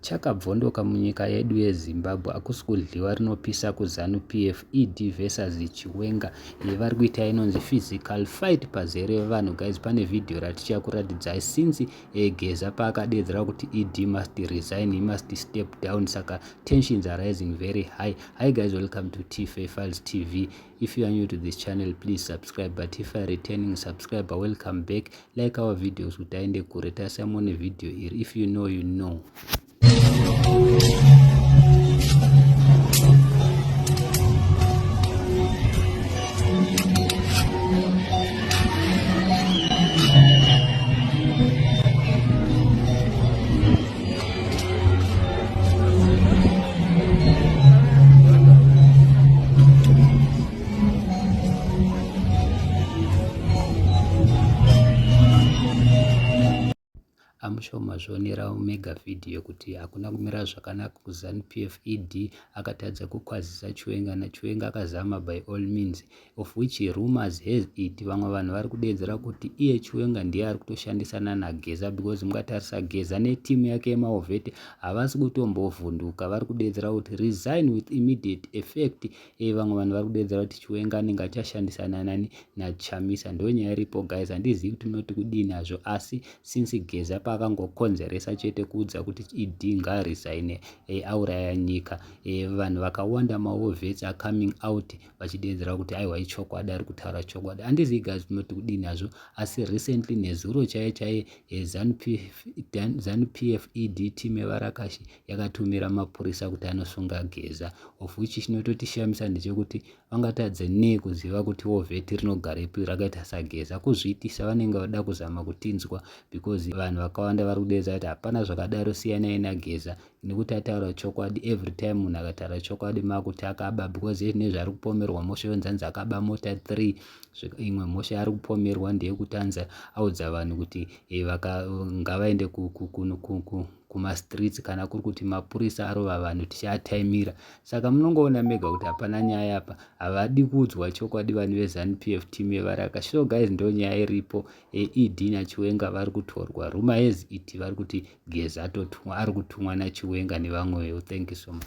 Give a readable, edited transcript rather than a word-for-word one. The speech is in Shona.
Chakabvondoka munyika yedu yeZimbabwe hakusi kudliwa rinopisa kuZanu PF ED versus Chiwenga vari kuita inonzi physical fight pazere vanhu guys pane video ratichakuratidzai since Geza paakadeedzera kuti ED must resign he must step down saka tensions are rising very high. Hi guys, welcome to TFA Files TV. If you are new to this channel, please subscribe, but if you are returning subscriber, welcome back. Like our videos kuti aende kure. Tasamone video iri. If you know, you know. I'm sure mazvionera mega video kuti hakuna kumira zvakanaka kuZanu PF. ED akatadza kukwazisa Chiwenga naChiwenga akazama by all means, of which rumors has it vamwe vanhu vari kudeedzera kuti iye Chiwenga ndiye ari kutoshandisana naGeza, because mukatarisa Geza neteam yake yemaovhete havasi kutombovhunduka, vari kudeedzera kuti resign with immediate effect. Vamwe vanhu vari kudeedzera kuti Chiwenga anenge achashandisana nani naChamisa. Ndonyaya iripo guys, handizivi kuti munoti kudii nazvo, asi since Geza paakangokonzeresa chete kuudza kuti ED ngaaresign, auraya nyika, vanhu vakawanda maovhets are coming out vachideedzera kuti aiwa ichokwadi, ari kutaura chokwadi. Handizivi guys munoti kudii nazvo, asi recently nezuro chaiye chaiye ZANU PF ED team yevarakashi yakatumira mapurisa kuti anosunga Geza, of which chinototishamisa ndechekuti vangatadze nei kuziva kuti wovheti rinogarepi rakaita saGeza. Kuzviitisa vanenge vada kuzama kutinzwa, because vanhu vakawanda vari kudeedza kuti hapana zvakadaro, siyanai naGeza nekuti ataura chokwadi. Every time munhu akataura chokwadi makuti akaba, because nezvaari kupomerwa mhosva yonzanzi akaba mota 3. Imwe mhosva yaari kupomerwa ndeyekuti anzi audza vanhu kuti ngavaende kumastreets kana kuri kuti mapurisa arova vanhu tichiataimira. Saka munongoona mega kuti hapana nyaya apa, havadi kuudzwa chokwadi vanhu veZANU PF team yevaraka. So guys, ndo nyaya iripo. ED naChiwenga vari kutorwa. Rumor has it vari kuti Geza ari kutumwa naChiwenga nevamwewo. Thank you so much.